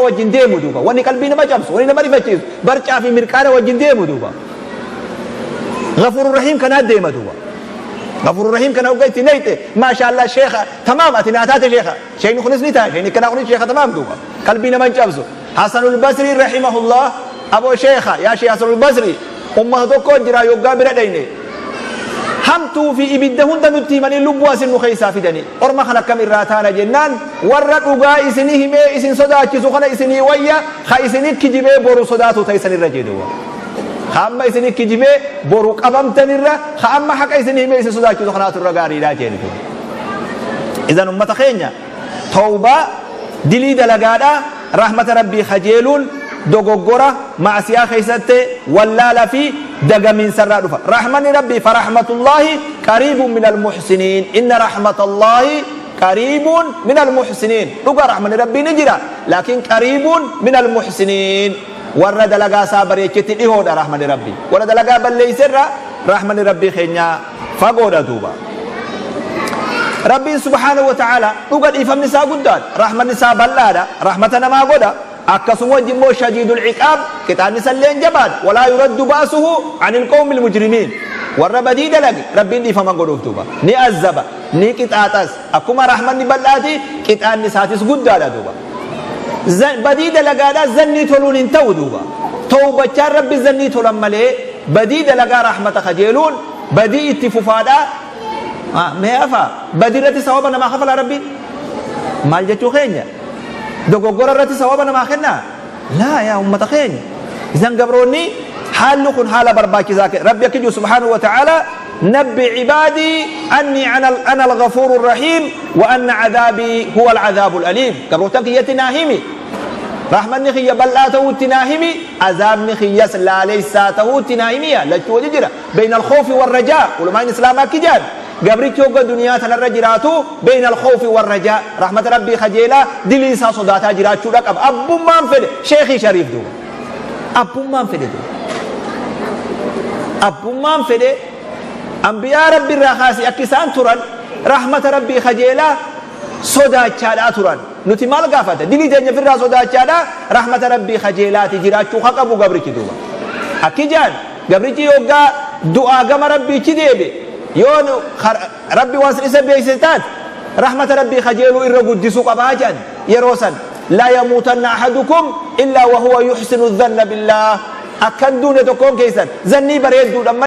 Wajjin deemu duuba. Wanni qalbii nama cabsu, wanni nama rifachiisu, barcaa fi mirqaana wajjin deemu duuba. Ghafuurur Rahiim kanaa deema duuba. Ghafuurur Rahiim kana hogga itti nayxe, maashaallah, sheekha tamaam, ati naa taate sheekha. Sheekni kunis ni ta'a, sheekni kanaa kunis sheekha tamaam duuba. Qalbii nama hin cabsu. Hasanul Basrii rahimahullah, aboo sheekha, yaa sheekh Hasanul Basrii, ummata tokko jira, yoggaa bira dhayne hamtuu fi ibidda hunda nutti himanii lubbuu asin nu keessaa fidanii, orma kan akkam irraa taana jennaan, warra dhugaa isinii himee isin sodaachisu kana isinii wayya ka isinii kijibee boru sodaatu ta'isan irra jedhu. Ka amma isinii kijibee boru qabamtanirra, ka amma haqa isinii himee isin sodaachisu kanaatu irra gaariidha jedhu. Idan ummata keenya, tawbaa, dilii dalagaadha, rahmata Rabbii kajeeluun dogoggora ma'asiyaa keessatti wallaala fi dagamiinsarraa dhufa. Rahmanni Rabbii, farahmatullaahi qariibun minal muhsiniin, inna rahmatallahi qariibun minal muhsiniin. Dhuga, rahmanni Rabbii ni jira, laakiin qariibun minal muhsiniin, warra dalagaa isaa bareechetti dhihoodha rahmanni Rabbii. Warra dalagaa balleeyserra rahmanni Rabbii keenya fagoodha duuba. Rabbiin subhaanahu wa ta'ala dhuga dhiifamni isaa guddaadha, rahmanni isaa bal'aadha, rahmata namaa godha. Akkasuma wajji immoo shadiidul ciqaab, qixaanni isallee jabaadha. Walaa yuraddu ba'suhu anil qawmil mujrimiin. Warra badii dalage Rabbiin dhiifama godhuuf duuba. Ni azzaba, ni qixaaxas. Akkuma rahmanni bal'aati, qixaanni isaatis guddaadha duuba. Badii dalagaadhaa zannii toluun hin ta'u duuba. Tawbachaan Rabbi zannii tolan malee, badii dalagaa rahmata kajeeluun badii itti fufaadhaa. Mee afa badii irratti sawaba namaa kafalaa Rabbiin? Maal jechuu keenya? Dogoggora irratti sawaba namaa kennaa? Laa, yaa ummata keenya. Isan gabroonni, haalli kun haala barbaachisaa. Rabbi akki jiru subhaanahu wa ta'ala: nabbi cibaadii anni ana al-ghafuuru rahiim wa anna cadaabii huwa al-cadaabu al-aliim. Gabrootan kiyyatti naa himi, rahmanni kiyya bal'aa ta'uutti naa himi, azaabni kiyyas laalessaa ta'uutti naa himiya. Lachuu wajji jira, bayna al-khawfi war-rajaa. Ulamaan islaamaa akki jedhan: gabrichi hogga duniyaa tanarra jiraatu bayna al-khawfi war-rajaa, rahmata Rabbii kajeelaa, dilii isaa sodaataa jiraachuudha qaba. Abbummaan fedhe sheekii shariif duuba, abbummaan fedhe duuba, abbummaan fedhe anbiyaa Rabbi irraa kaasee akka isaan turan rahmata Rabbii kajeelaa sodaachaadhaa turan. Nuti maal gaafata? Dilii teenya ofirraa sodaachaadhaa rahmata Rabbii kajeelaati jiraachuu ka qabu gabrichi duuba. Akki jaan, gabrichi yoggaa du'aa gama Rabbiichi deebi, yoo Rabbi waan isa beeksise taate, rahmata Rabbii kajeeluu irra guddisuu qabaa jedhan yeroo san. Laa yamuutanna ahadukum illaa wahuwa yuhsinu dhanna billaah. Akkan duune tokkoon keessan zannii bareedduudhaan.